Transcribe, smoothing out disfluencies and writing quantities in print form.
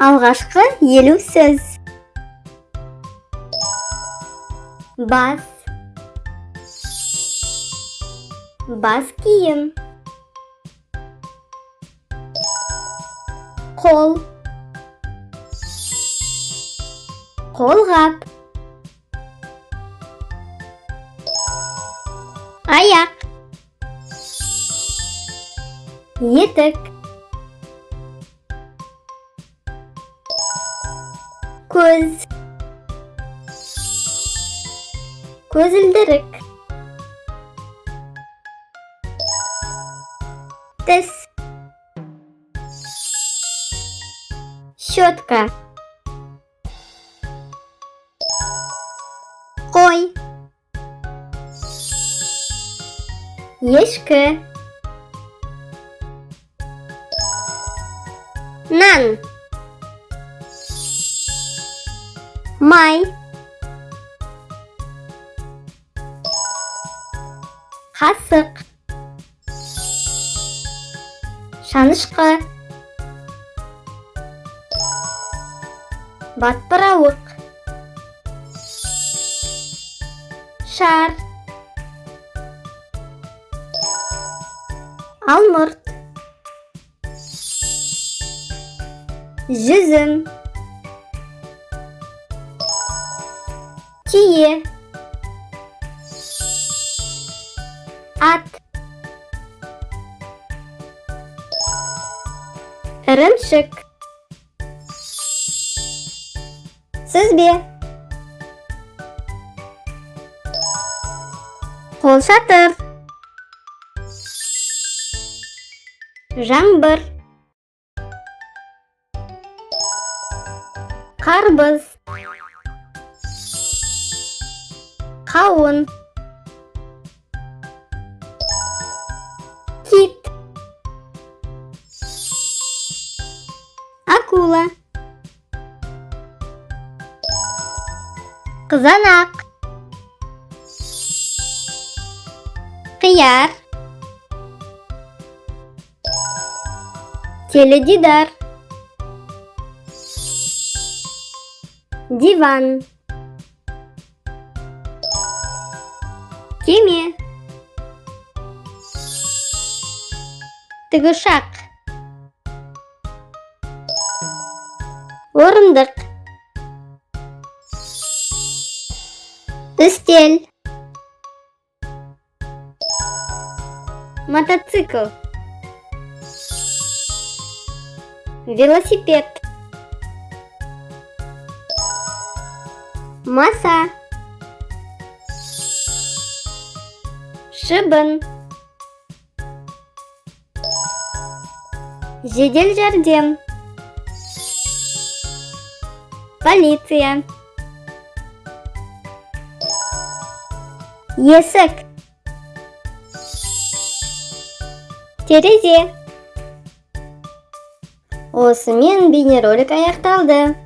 Алғашқы 50 сөз. Бас. Бас киім. Қол. Қолғап. Аяқ. Етік. Көз. Көзілдірік. Тіс. Щетка. Қой. Ешкі. Нан. Май. Қасық. Шанышқы. Батпырауық. Шар. Алмұрт. Жүзім. Түйе. Ат. Ірімшік. Сүзбе. Қолшатыр. Жаңбыр. Қарбыз. Қауын. Кит. Акула. Қызанақ. Қияр. Теледидар. Диван. Кеме. Тікұшақ. Орындық. Үстел. Мотоцикл. Велосипед. Маса. Шыбын. Жедел жәрдем. Полиция. Есік. Терезе. Осымен бейнеролик аяқталды.